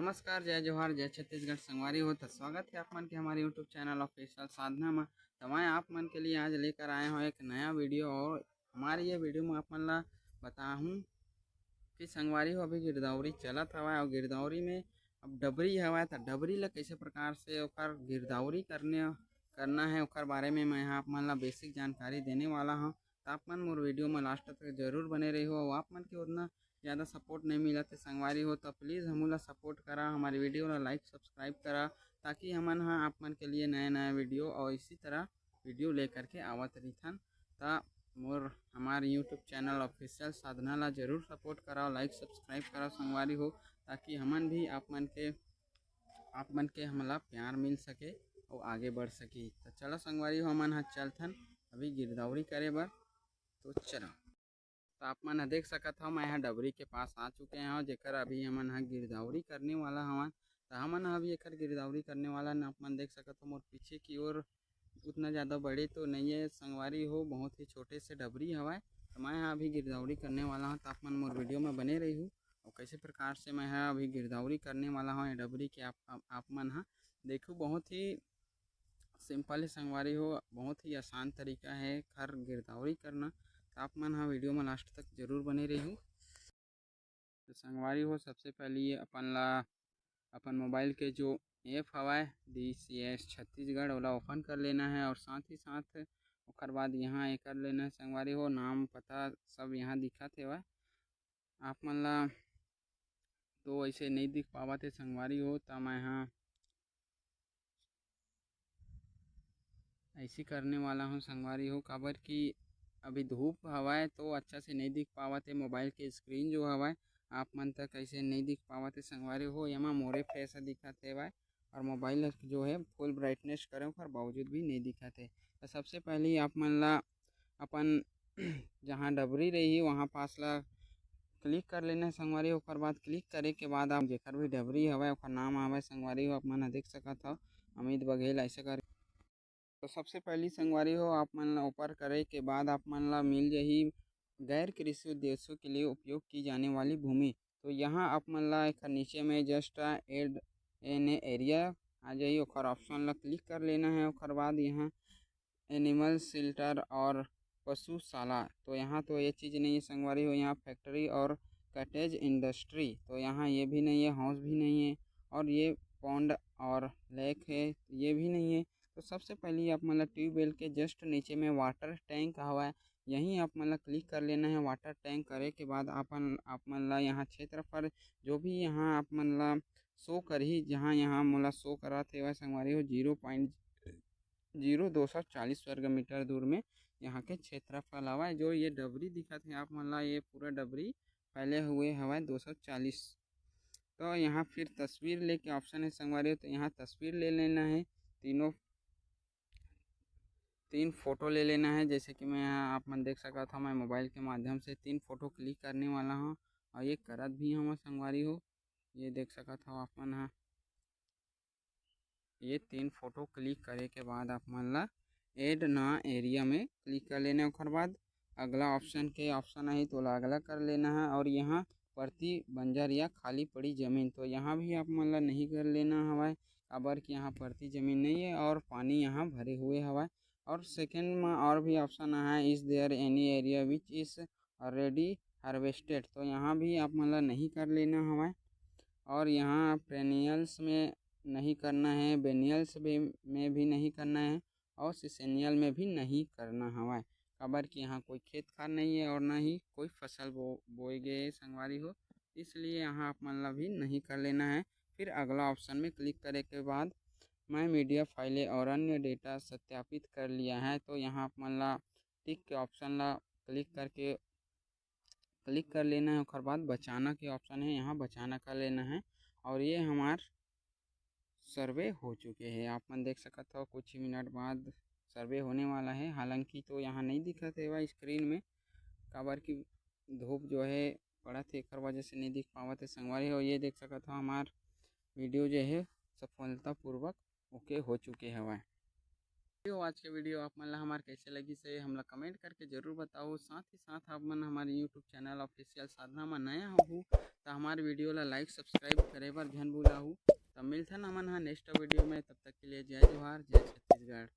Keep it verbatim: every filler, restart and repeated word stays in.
नमस्कार, जय जोहार, जय छत्तीसगढ़ संगवारी हो। तो स्वागत है आप मन के हमारे YouTube चैनल ऑफिशियल साधना में। तो मैं आप मन के लिए आज लेकर आया हूँ एक नया वीडियो और हमारे ये वीडियो में आप मन ला बताहूँ कि संगवारी हो अभी गिरदौरी चलत हवय और गिरदौरी में अब डबरी हवय तो डबरी ला कैसे प्रकार से ओकर गिरदौरी करने करना है ओकर बारे में मैं यहाँ आप मन ला बेसिक जानकारी देने वाला हूँ। तो आप मन मोर वीडियो में लास्ट तक जरूर बने रही हो और आप मन के उतना ज़्यादा सपोर्ट नहीं मिला थे संगवारी हो तो प्लीज़ हमू ला सपोर्ट करा, हमारी वीडियो ला लाइक सब्सक्राइब करा ताकि हमन हा आप मन के लिए नया नया वीडियो और इसी तरह वीडियो लेकर के आवत रहिथन। त मोर हमार YouTube चैनल ऑफिशियल साधना ला जरूर सपोर्ट कराओ, लाइक सब्सक्राइब कराओ संगवारी हो ताकि हमन भी आप मन के आप मन के हमला प्यार मिल सके और आगे बढ़ सकी। तो चलो संगवारी हो हमन हा चलथन अभी गिरदौरी करे बर। तो चलो तो आप मन ह देख सकत हव मैं ह डबरी के पास आ चुके हव जेकर अभी हमन ह गिरदौरी करने वाला हवन। तो हमन ह अभी एकर गिरदौरी करने वाला न आप मन देख सकत हव मोर पीछे की ओर उतना ज़्यादा बड़े तो नहीं है संगवारी हो, बहुत ही छोटे से डबरी हवय। तो मैं ह अभी गिरदौरी करने वाला हूँ तो आप मन मोर वीडियो में बने रही हूँ और कैसे प्रकार से मैं ह अभी गिरदौरी करने वाला हूँ ये डबरी के आप, आप, आप मन ह देखू बहुत ही सिंपल है संगवारी हो, बहुत ही आसान तरीका है घर गिरदौरी करना। तो आप मन ह वीडियो में लास्ट तक जरूर बने रही। तो संगवारी हो सबसे पहले अपन ला अपन मोबाइल के जो ऐप हवय डी सी एस छत्तीसगढ़ ओला ओपन कर लेना है और साथ ही साथ ओकर बाद यहाँ ये कर लेना है संगवारी हो, नाम पता सब यहाँ दिखत हेवय। आप मन ला तो ऐसे नहीं दिख पावत है संगवारी हो, त मैं हाँ ऐसी करने वाला हूँ संगवारी हो, काबर कि अभी धूप हवाए तो अच्छा से नहीं दिख पावत है मोबाइल के स्क्रीन जो हवाए आप मन तक ऐसे नहीं दिख पावत है संगवारी हो। एमा मोरे फेस ह दिखत हेवय और मोबाइल जो है फुल ब्राइटनेस करे ओकर बावजूद भी नहीं दिखत है। तो सबसे पहले आप मन ला अपन जहाँ डबरी रही वहाँ पास ला क्लिक कर लेना है संगवारी। ओकर बाद क्लिक करे के बाद आप जेकर भी डबरी हवय ओकर नाम आवे संगवारी हो, आप मन ह देख सकत हव अमित बघेल ऐसे कर। तो सबसे पहली संगवारी हो आप मन ला ऊपर करे के बाद आप मन ला मिल जाही गैर कृषि उद्देश्यों के लिए उपयोग की जाने वाली भूमि। तो यहाँ आप मन ला एक नीचे में जस्ट एड एन एरिया आ जाही, ओकर ऑप्शन ला क्लिक कर लेना है। ओकर बाद यहाँ एनिमल शेल्टर और पशुशाला, तो यहाँ तो ये चीज़ नहीं है संगवारी हो, यहाँ फैक्ट्री और कॉटेज इंडस्ट्री, तो यहाँ ये भी नहीं है, हाउस भी नहीं है और ये पॉन्ड और लेक है, ये भी नहीं है। तो सबसे पहले आप मन ला ट्यूबवेल के जस्ट नीचे में वाटर टैंक हवा है, यहीं आप मन ला क्लिक कर लेना है। वाटर टैंक करे के बाद अपन आप मन ला यहाँ क्षेत्रफल जो भी यहाँ आप मन ला शो करही, जहाँ यहाँ मोला शो करात हेवय संगवारी हो जीरो पॉइंट जीरो दो सौ चालीस वर्ग मीटर दूर में यहाँ के क्षेत्रफल हवय। जो ये डबरी दिखत है आप मन ला, ये पूरा डबरी फैले हुए हवय दो सौ चालीस। तो यहाँ फिर तस्वीर लेके ऑप्शन है संगवारी हो, तो यहाँ तस्वीर ले लेना है। तीनों तीन फोटो ले लेना है। जैसे कि मैं यहाँ आप मन देख सकत हव मैं मोबाइल के माध्यम से तीन फोटो क्लिक करने वाला हूँ और ये करत भी हूँ संगवारी हो। ये देख सकत हव आप मन ह ये तीन फोटो क्लिक करे के बाद आप मन ला एड ना एरिया में क्लिक कर लेना। ओकर बाद अगला ऑप्शन के ऑप्शन आही तो ओला अगला कर लेना है और यहाँ परती बंजर या खाली पड़ी जमीन, तो यहाँ भी आप मन ला नहीं कर लेना हवय, काबर कि यहाँ परती जमीन नहीं है और पानी यहाँ भरे हुए हवय। और सेकंड में और भी ऑप्शन है, is there any area which is already harvested, तो यहाँ भी आप मन ला नहीं कर लेना हवय। और यहाँ पेरेनियल्स में नहीं करना है, बिएनियल्स भी में भी नहीं करना है और सेशेनियल में भी नहीं करना हवय, काबर कि यहाँ कोई खेत खार नहीं है और ना ही कोई फसल बो बोए गए संगवारी हो, इसलिए यहाँ आप मन ला भी नहीं कर लेना है। फिर अगला ऑप्शन में क्लिक करे के बाद माई मीडिया फाइलें और अन्य डेटा सत्यापित कर लिया है, तो यहाँ आप मन ला टिक के ऑप्शन ला क्लिक करके क्लिक कर लेना है। ओकर बाद बचाना के ऑप्शन है, यहाँ बचाना कर लेना है और ये हमार सर्वे हो चुके हैं। आप मन देख सकत हो कुछ ही मिनट बाद सर्वे होने वाला है, हालांकि तो यहाँ नहीं दिखत हेवय स्क्रीन में, काबर कि धूप जो है पड़त है, एकर वजह से नहीं दिख पावत है संगवारी हो। ये देख सकत हो हमार वीडियो जो है सफलतापूर्वक ओके हो चुके हवय। तो आज के video आप मन ला हमार कैसे लगिस हे, हमला comment करके जरूर बताओ। साथ ही साथ आप मन हमारे YouTube channel Official साधना में नया हो तो हमारे video ला like subscribe करे बर झन भूलाहू। तो मिलथन हमन हा next video में, तब तक के लिए जय जोहार, जय छत्तीसगढ़।